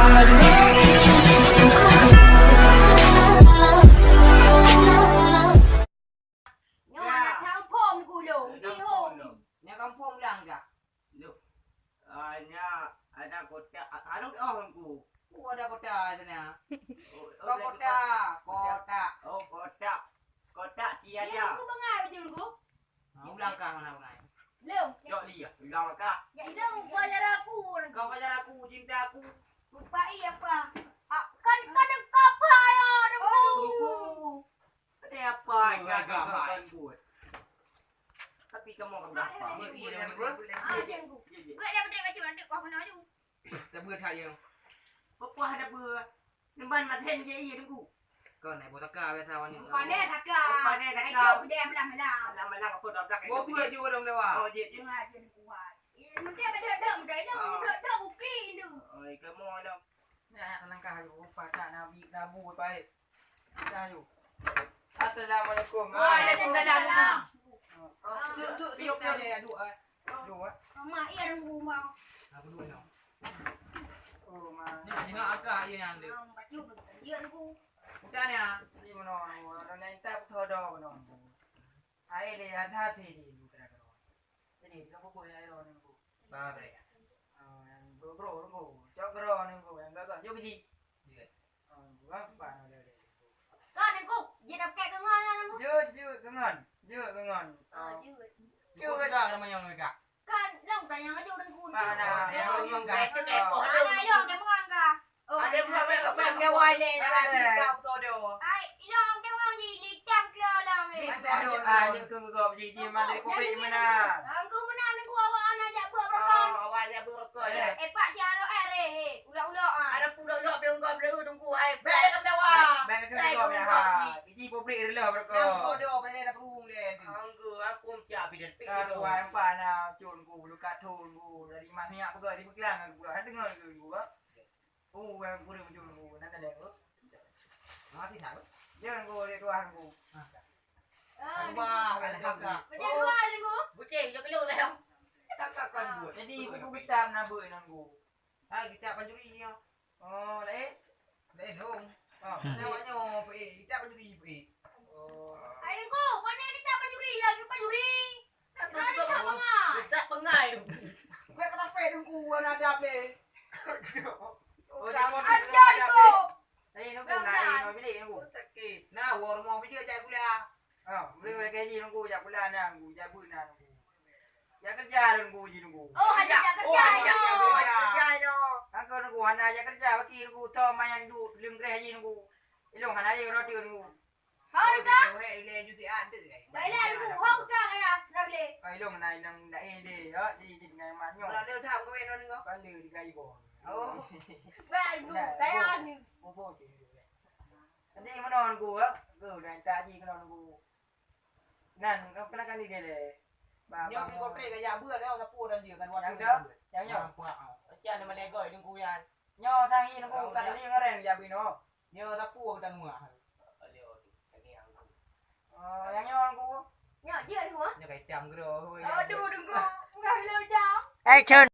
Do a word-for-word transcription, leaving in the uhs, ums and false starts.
Nyoe aneuk kampung ku lôn, di hom. Nyoe kampung lang dah. Loh. Ah, nyoe ada kota, ah, anu, oh, ku. Ku ada kota sana. Oh, oh, kota, kota. Oh, kota. Kota tiada. Ku bangai betul ku. Ah, ulang kah mana bangai? Lom. Cok li ya, ulang kah? Ya, itu pacar aku. Kau pacar aku, cinta aku. Lupa iya apa? Ah, kan, kan apa ya, ada ku. Ada apa? Enggak, enggak, enggak. Tapi kamu akan berapa? Iya, iya, iya. Ah, jangan ku. Iya, iya. Gua dah berdua baju nanti kau kena baju. Dah buat saya. Apa ada buat? Nemban mat hen je iya dengku. Kau naik botaka biasa wan ni. Pandai taka. Oh, pandai taka. Itu dia malam-malam. Malam-malam aku dah dah. Gua buat je orang dewa. Oh, dia, dia. Dengar je dengku. Iya, nanti ada dah, dah, dah, dah, dah, dah, bukti itu. Oh, kamu ada. Nah, langkah ayo, rupa tak nabi, nabu baik. Dah ayo. Assalamualaikum. Waalaikumsalam. Tu, tu, tu, tu, ya, dua. Dua. Mama, iya, dengku, mau. Aku dua, no. Oh, ma. Ni, ni, agak, iya, yang ada. Mau baju, baju, dengku. Bukan, ya? Ini mana, orang yang tak betul dah, mana. Hai, le, ada hati ni, bukan ada. Ini, kenapa boleh ada orang, dengku? Babe. Oh, yang bro, bro, dengku. Cok bro, dengku. Yang gagah, jom biji. Iya. Oh, dengku, apa, ada, ada, dengku. Kau, dengku, dia dah pakai kengon, dengku. Jut, jut, kengon. Jut, kengon. Oh, jut. Jut. Dah, nama yang mereka. Kan, dong, tanya aja orang ku. Mana? Yang orang ku. Mana, ilong, dia mengang kah? Oh. Ada bukan, bukan, bukan, bukan, wai ni, ada. Kau todo. Ai, ilong, dia mengang je, hitam ke alam, eh. Hitam, ah, dia tu gop je, dia mana dari pabrik mana? Aku mana, aku awak anak jak buat rokok. Oh, awak jak buat rokok, ya? Eh, Pak, dia aro air, eh, eh, ulok-ulok, ah. Ada pun ulok-ulok, belum gop, belum tunggu, ai. Baik, tak ada, wah. Baik, tak ada, wah. Iji pabrik reuloh beureukoh. Nyang bodoh, pandai dah peurubung dia tu. Anggu, aku meucah bidan pik tu. Aku nampak na cun ku, lukat thon ku. Dari mah minyak peugah, di Buklang aku peugah. Deungoe ku, ku, ha? Oh, yang kurang cun ku. Nan ada ku. Mati satu. Jangan ku, dia tuan ku. Bah, ada kakak. Macam dua ni ku. Bucin, jom keluar dalam. Kakak kan buat. Jadi, ibu-ibu kita menabur nang ku. Ah, kita pancuri dia. Oh, lain? Lain dong. Ah. Namanya apa, eh? Kita pancuri, eh. Oh. Hai, Teungku, mana kita pancuri? Ya, kita pancuri. Mana kita pengai? Kita pengai. Bukan kata pek Teungku, anak ada apa? Oh, jangan ada apa? Ajar, Teungku. Tadi Teungku, nak, nak. Bilik Teungku. Sakit. Nah, war mau bijak cak gula. Ah, boleh, boleh kaji Teungku, cak gula na, Teungku, cak bu na, Teungku. Jak keureuja lôn ku ji nunggu. Oh, hana jak keureuja. Oh, hana jak keureuja. Angkau nunggu hana jak keureuja, baki nunggu tho mayan duek leueng greh ji nunggu. Ilong hana ji roti nunggu. Hoi ka. Ilong hana ilong lain deh, ya. Jadi jadi ngai mat nyoe. Kalau dia tak kawin nunggu. Kan dia digaji boh. Oh. Baik, baik. Bobo je. Tadi mana nunggu, ya? Nunggu dan tak ji kena nunggu. Nan, kau kena kali dia leh. Nyoe pih komplek gaya beuet nyoe sapu dan dia kan waktu. Nyang dah, nyang nyoe. Macam mana melegoi dengku yan. Nyoe sang hi nunggu kat ni ngareng ya bino. Nyoe sapu kita ngua. Oh, yang nyoe nunggu. Nyoe dia dengku. Nyoe kai tam gero. Aduh dengku. Enggak lo jam. Action.